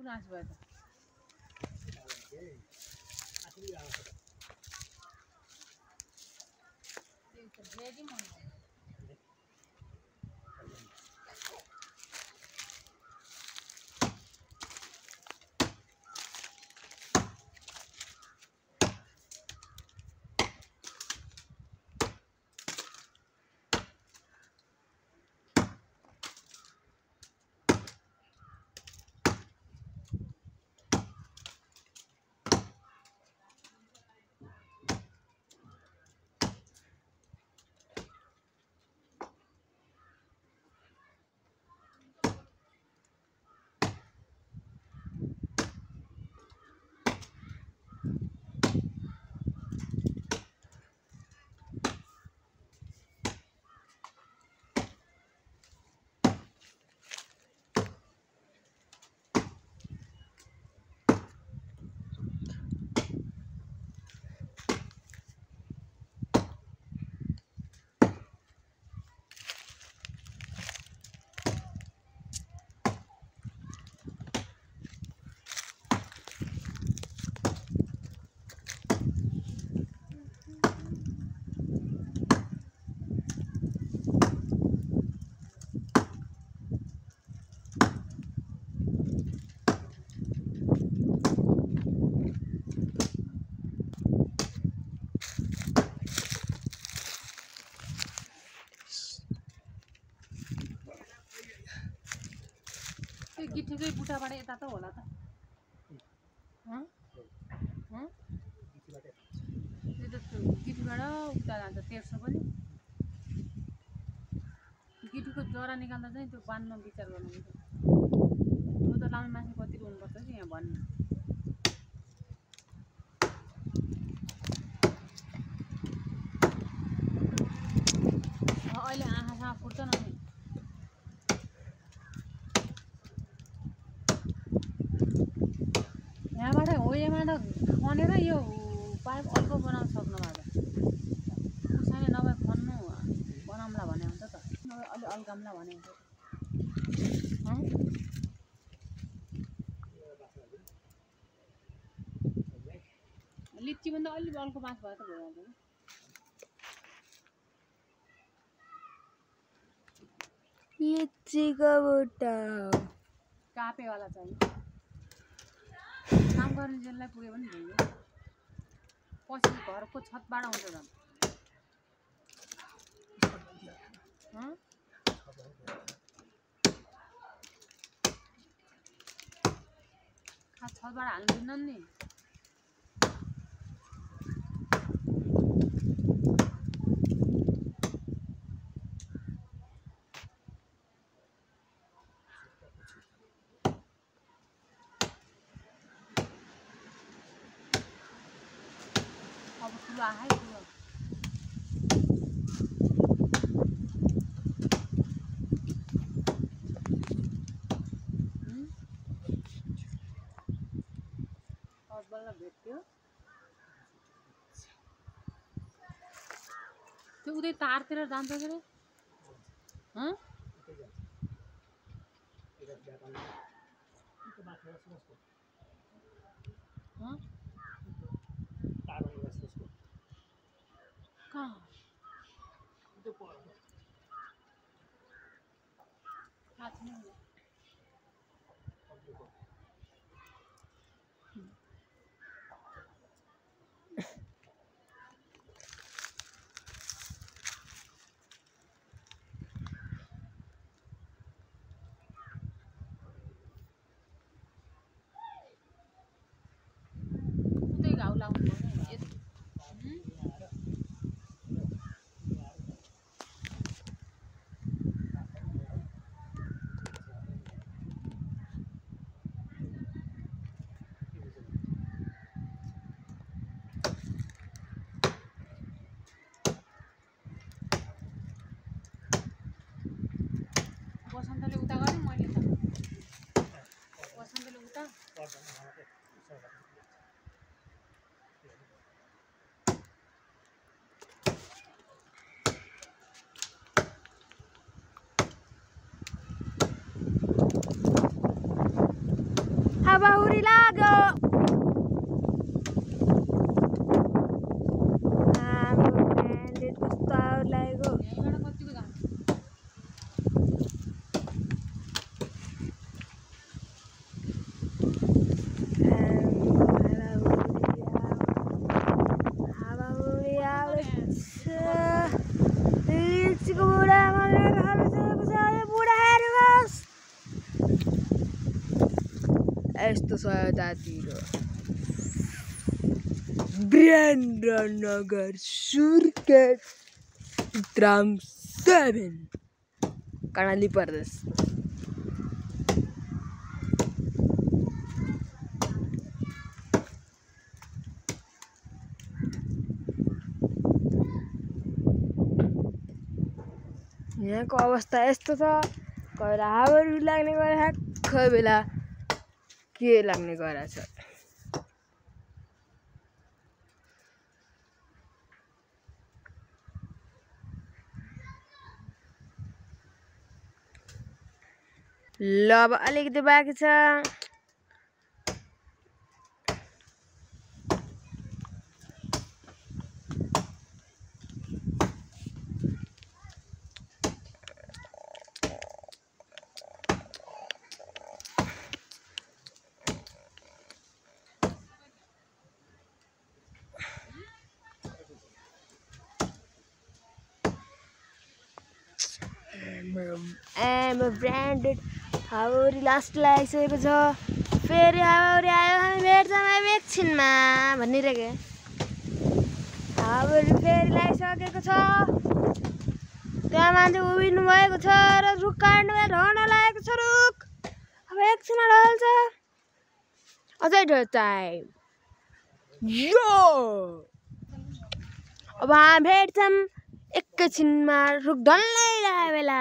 नाश भयो त रेडी मन गिठीकै बुटाबाट यता त होला त गिठीबाट उता जान्छ तेर्सो पनि गिठीको जरा निकाल्दा चाहिँ त्यो बाँध्न विचार गर्नुपर्छ त्यो त लाउने मान्छे कति हुनुपर्छ कि यहाँ भन्नु अहिले आँखा फुट्छ न यहाँबाट हो यहाँबाट खनेर यो पाइप अर्को बनाउन सक्नु भएको उसैले नभए खन्नु बनाउँला भने हुन्छ त अलि अल्काम्ला भने हुन्छ लिच्चीभन्दा अलि बलको बाँस भयो त भइहाल्छ लिच्चीको बुट्टा कापेवाला चाहियो काम गर्ने जेललाई पुग्यो भने भयो पछि घरको छतबाट आउँछ झन् छतबाट हाल्दिनन् नि अब ठुलो आए ठुलो बल्ल भेट्यो त्यो उतै तारतिर जान्छ के रे कहाँ उतै घाउ लाग्नु पर्छ वसन्तले उता गरेँ मैले त वसन्तले उता हावाहुरी लाग्यो यस्तो छ यतातिर वीरेन्द्रनगर सुर्खेत ग्राम 7 कर्णाली प्रदेश यहाँको अवस्था यस्तो छ कोही बेला हावाहुरी लाग्ने गरेछ कोही बेला के लाग्ने गरेछ ल अब अलिकति बाँकी छ ब्रान्डेड हावाहुरी लास्ट लागिसकेको छ फेरि हावाहुरी आयो हामी भेट्छौँ एकछिनमा भनिरहेको हावाहुरी फेरि लागिसकेको छ त्यहाँ मान्छे उभिनु भएको छ र रुख काट्नु ढल्न लागेको छ रुख अब एकछिनमा ढल्छ अझै ढल्छ टाइम यो अब हामी भेट्छौँ एकैछिनमा रुख ढल्नै लागेको बेला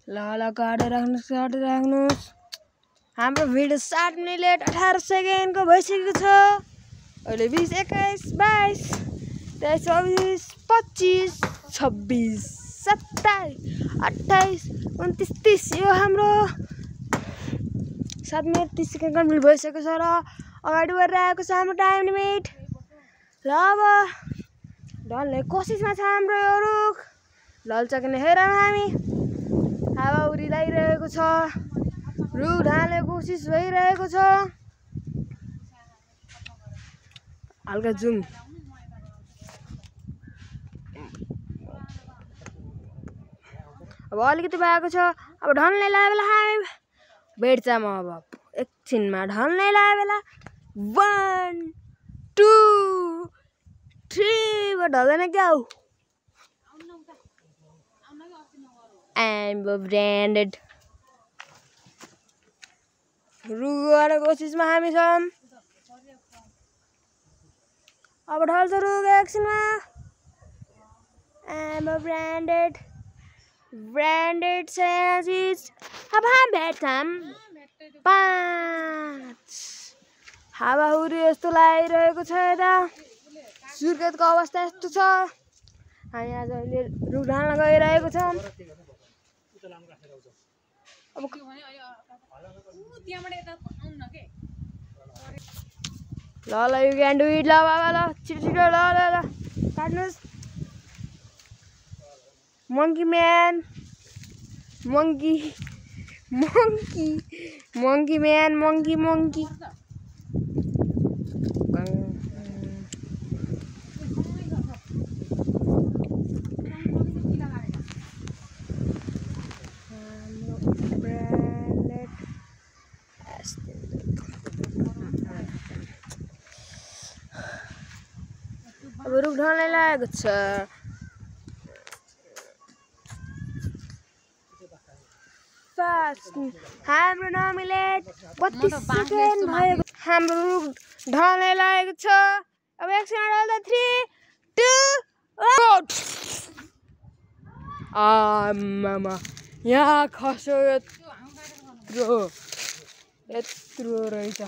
ल काटेर राख्नुहोस् हाम्रो भिडियो 7 मिनेट 18 सेकेन्डको भइसकेको छ अहिले 20 21 22 23 24 25 26 27 28 29 30 यो हाम्रो 7 मिनेट 30 सेकेन्ड कम्प्लिट भइसकेको छ र अगाडि बढेर आएको छ हाम्रो टाइम लिमिट ल अब ढल्ने कोसिसमा छ हाम्रो यो रुख ढल्छ कि नै हेरौँ हामी हावाहुरी लागिरहेको छ रुख ढाल्ने कोसिस भइरहेको छ हल्का जुम अब अलिकति भएको छ अब ढल्ने लाग्यो बेला हामी भेट्छौँ अब एकछिनमा ढल्ने लाग्यो बेला 1 2 3 ढल्दैन क्या हो I'm branded रुख कोसिसमा हामी छौँ अब ढल्छ रुख एकछिनमा I'm branded छ यहाँ चिज अब हामी भेट्छौँ 5 हावाहुरी यस्तो लागिरहेको छ यता सुर्खेतको अवस्था यस्तो छ हामी आज अहिले रुख ढाल्न गइरहेको छौँ अब ल यु क्यान डु इट ल बाबा ल छिटो ल काट्नुहोस् मोङ्की म्यान अब रुख ढल्ने लागेको छ हाम्रो नमिलेट 32 सेकेन्ड भयो हाम्रो रुख ढल्ने लागेको छ अब एकछिन ढल्दा 3 2 मामा यहाँ खस्यो यत्रो रहेछ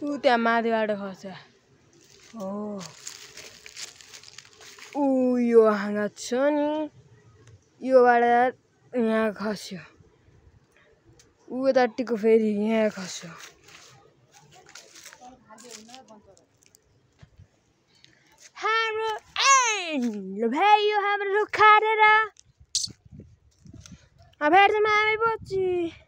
त्यहाँ माथिबाट खस्छ हो यो हाँगा छ नि योबाट यहाँ खस्यो ऊ यताटिको फेरि यहाँ खस्यो हाम्रो ल भाइ यो हाम्रो रुख काटेर अब हेर्छौँ हामी पछि